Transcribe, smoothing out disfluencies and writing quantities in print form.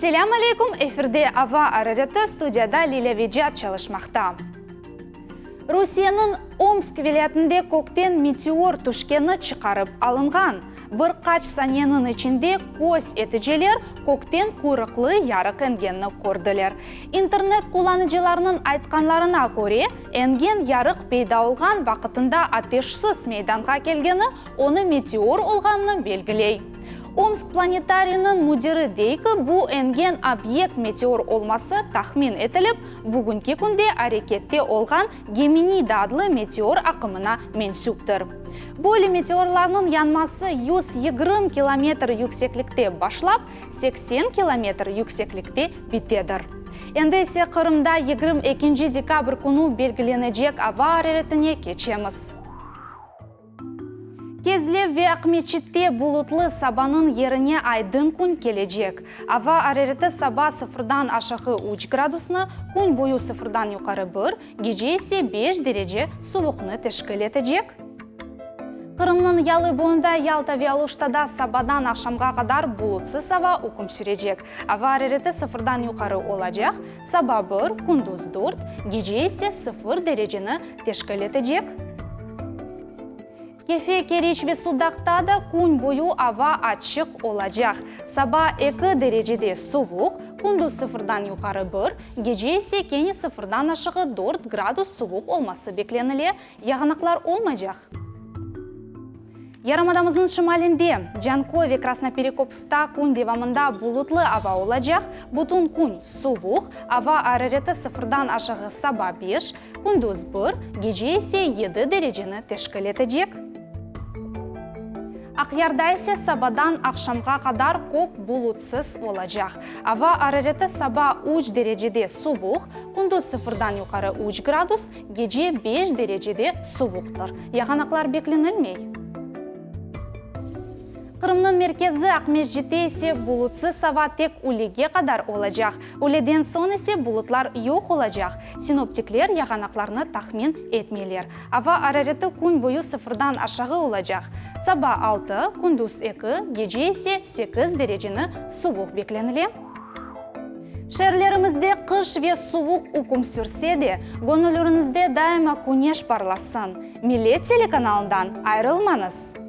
Selâm aleyküm, efirde Ava arareti, studiyada Lilâ Vecat çalışmaqta. Rusiyeniñ Omsk vilâyetinde kökten meteor tüşkeni çıqarıp alınğan. Bir qaç saniyeniñ içinde köz eticiler kökten quyruqlı yarıq engenini kördiler. İnternet qullanıcılarınıñ aytqanlarına köre, engen yarıq peyda olğan vaqıtında ateşsiz meydanğa kelgeni onı meteor olğanını belgiley. Omsk planetariyniñ müdiri dey ki, bu engen obyekt meteor olması tahmin etilip, bugünki künde arekette olğan Geminida adlı meteor aqımına mensüptir. Böyle meteorlarnıñ yanması 120 kilometr yükseklikte başlap, 80 kilometr yükseklikte bitedir. Endi ise Qırımda 22 dekabr künü belgilenecek ava araretine keçemiz. Kezlev ve Aqmeçitte bulutlı sabanıñ yerine aydın kün kelecek. Ava arareti saba sıfırdan aşağı üç gradusnı, kün boyu sıfırdan yuqarı bir, gece ise beş derece suvuqnı teşkil etecek. Qırımnıñ yalı boyunda Yalta ve Aluştada sabadan aqşamğa qadar bulutsız ava üküm sürecek. Ava arareti sıfırdan yuqarı olacaq, saba bir, kündüz dört, gece ise sıfır dereceni teşkil etecek. Kefe, Keriç ve Sudaqta da kün boyu ava açıq olacaq. Saba eki derecede suvuq, kündüz sıfırdan yuqarı bir, gece ise kene sıfırdan aşağı dört gradus suvuq olması beklenile, yağanaqlar olmaycaq. Yarımadamıznıñ şimalinde, Canköy ve Krasnoperekopskta kün devamında bulutlı ava olacaq, bütün kün suvuq, ava arareti sıfırdan aşağı saba beş, kündüz bir, gece ise yedi dereceni teşkil etecek. Aqyarda ise sabadan aqşamğa qadar kök bulutsız olacaq. Ava arareti saba üç derecede suvuq, kündüz sıfırdan yuqarı üç gradus, Gece beş derecede suvuqtır. Yağanaqlar beklenilmey. Qırımnıñ merkezi Aqmescitte ise bulutsız ava tek ülege qadar olacaq. Üleden soñ ise bulutlar yoq olacaq. Sinoptikler yağanaqlarnı tahmin etmeyler. Ava arareti kün boyu sıfırdan aşağı olacaq. Saba altı, kündüz eki, gece ise sekiz dereceni suvuq beklenile. Şeerlerimizde qış ve suvuq üküm sürse de, göñülleriñizde daima küneş parlasın. Millet telekanalından ayırılmañız!